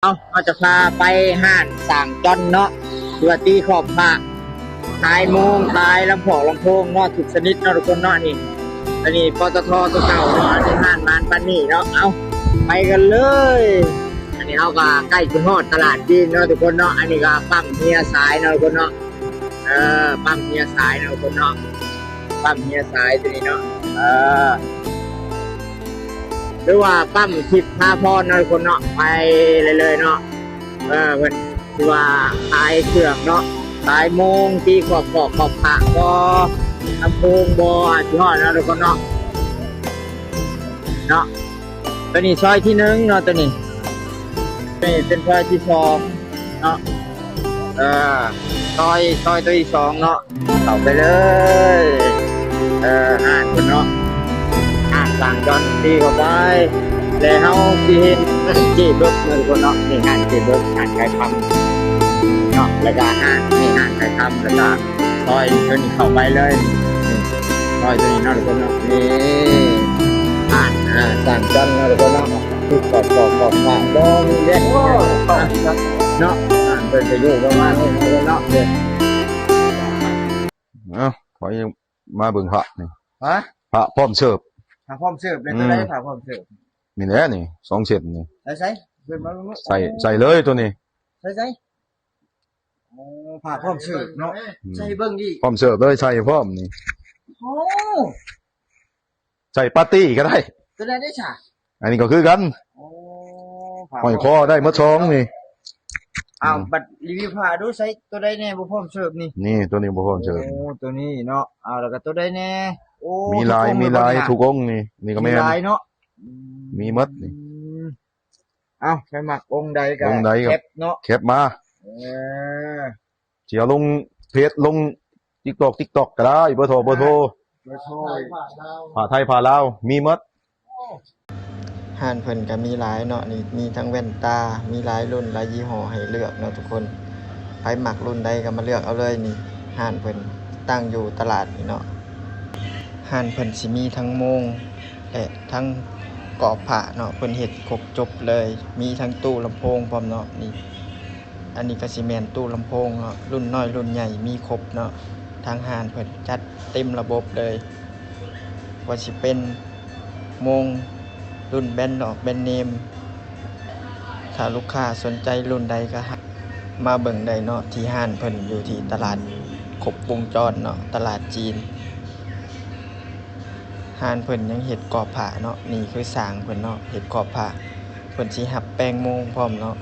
ເອົາ ເຮົາຈະພາໄປຮ້ານຊ່າງຈອນເນາະ ທີ່ວ່າຕີຂອບພະ ຂາຍໂມງ ຂາຍລຳໂພງ ລຳໂພງເນາະ ທຸກຊະນິດເນາະທຸກຄົນເນາະ. ນີ້ ອັນນີ້ ປຕທ ຕົວເກົ່າເນາະ ອັນນີ້ຮ້ານມານປານນີ້ເນາະ. ເອົາ ໄປກັນເລີຍ. ອັນນີ້ເຮົາກໍໃກ້ຈະຮອດຕະຫຼາດຈີນເນາະທຸກຄົນເນາະ. ອັນນີ້ກໍປ້ຳເຮຍສາຍເນາະທຸກຄົນເນາະ. ເອີ ປ້ຳເຮຍສາຍເນາະທຸກຄົນເນາະ ປ້ຳເຮຍສາຍຕົວນີ້ເນາະ. ເອີ ຫຼືວ່າປ້ຳທິບພາພອນເນາະທຸກຄົນເນາະ. ໄປເລື້ອຍໆເນາະ. ເອີ ເພິ່ນຊິວ່າຂາຍເຄື່ອງເນາະ ຂາຍໂມງ ຕີຂອບ ຂອບ ຂອບພະບໍ ລຳໂພງບໍ ຊິຮອດເນາະທຸກຄົນເນາະ ເນາະ. ຕົວນີ້ຊອຍທີໜຶ່ງເນາະ ຕົວນີ້ ນີ້ເປັນຊອຍທີສອງເນາະ. ເອີ ຊອຍ ຊອຍທີສອງເນາະ ເຂົ້າໄປເລີຍ. ເອີ ຮ້ານເພິ່ນເນາະ ຮ້ານຊ່າງຈອນ ຕີເຂົ້າໄປ ແລະ ເຮົາຊິເຫັນເຈ້ເບິກເນາະທຸກຄົນເນາະ. ນີ້ຮ້ານເຈ້ເບິກ ຮ້ານຂາຍຄຳເນາະ ແລ້ວກໍຮ້ານ ນີ້ຮ້ານຂາຍຄຳ ແລ້ວກໍ ຊອຍຕົວນີ້ເຂົ້າໄປເລີຍ ນີ້ ຊອຍຕົວນີ້ເນາະທຸກຄົນເນາະ. ນີ້ຮ້ານ ອ່າ ຊ່າງຈັນເນາະທຸກຄົນເນາະ. ຄືຂອບ ຂອບ ຂອບ ຂອບ ບໍ່ມີແວະ ໂອ້ ເນາະ. ຮ້ານເພິ່ນຈະຢູ່ປະມານນີ້ເນາະທຸກຄົນເນາະ. ເອົາ ຂ້ອຍມາເບິ່ງພະນີ້ ຮະ ພະພ້ອມເສີບ ພະພ້ອມເສີບເລີຍ. ອືມ ຕົວໃດພະພ້ອມເສີບ? ນີ້ແຫຼະນີ້ ສອງເສັ້ນນີ້. ໃສໆ ເພິ່ນມາເບິ່ງເນາະ. ໃສ່ ໂອ້ ໃສ່ເລີຍຕົວນີ້ ໃສໆ. ໂອ້ ພະພ້ອມເສີບເນາະ. ອືມ ໃສ່ເບິ່ງອີກ ພ້ອມເສີບເລີຍ ໃສ່ພ້ອມນີ້. ໂອ້ ໃສ່ປາຕີ້ກໍໄດ້. ຕົວໃດເດ້ຊະ? ອັນນີ້ກໍຄືກັນ. ໂອ້ ຫ້ອຍຄໍໄດ້ໝົດສອງນີ້. ອ້າວ ອືມ ບັດຣີວິວພະດູ ໃສ່ຕົວໃດແດ່ບໍ່ພ້ອມເສີບນີ້? ນີ້ ຕົວນີ້ບໍ່ພ້ອມເສີບ. ໂອ້ ຕົວນີ້ເນາະ. ອ້າວ ແລ້ວກໍຕົວໃດແດ່? ໂອ້ ມີຫຼາຍ ມີຫຼາຍ ທຸກອົງນີ້. ນີ້ກໍແມ່ນ ມີຫຼາຍເນາະ. ອືມ ມີໝົດນີ້. ເອົ້າ ໃຜມັກອົງໃດກໍ ອົງໃດກໍແຄັບເນາະ ແຄັບມາ. ເອີ ຊິເອົາລົງເຟສ ລົງຕິກຕອກ ຕິກຕອກກໍໄດ້. ເບີໂທ ເບີໂທ ເບີໂທ ຜ້າໄທຜ້າລາວ ມີໝົດ. ຮ້ານເພິ່ນກໍມີຫຼາຍເນາະ ນີ້ ມີທັງແວ່ນຕາ ມີຫຼາຍລຸ້ນຫຼາຍຍີ່ຫໍ້ໃຫ້ເລືອກເນາະທຸກຄົນ. ໃຜມັກລຸ້ນໃດກໍມາເລືອກເອົາເລີຍນີ້. ຮ້ານເພິ່ນຕັ້ງຢູ່ຕະຫຼາດນີ້ເນາະ. ຮ້ານເພິ່ນຊິມີທັງໂມງ ແລະ ທັງກອບພະເນາະ ເພິ່ນເຮັດຄົບຈົບເລີຍ. ມີທັງຕູ້ລຳໂພງພ້ອມເນາະ ນີ້. ອັນນີ້ກໍຊິແມ່ນຕູ້ລຳໂພງເນາະ ລຸ້ນນ້ອຍລຸ້ນໃຫຍ່ມີຄົບເນາະ. ທາງຮ້ານເພິ່ນຈັດເຕັມລະບົບເລີຍ ວ່າຊິເປັນໂມງ ລຸ້ນແບຣນນອກແບຣນເນມ. ຖ້າລູກຄ້າສົນໃຈລຸ້ນໃດກໍມາເບິ່ງໄດ້ເນາະ ທີ່ຮ້ານເພິ່ນຢູ່ທີ່ຕະຫຼາດຄົບວົງຈອນເນາະ ຕະຫຼາດຈີນ. ຮ້ານເພິ່ນຍັງເຮັດກອບພະເນາະ ນີ້ຄືຊ່າງເພິ່ນເນາະ ເຮັດກອບພະ. ເພິ່ນຊິຮັບແປງໂມງພ້ອມເນາະ.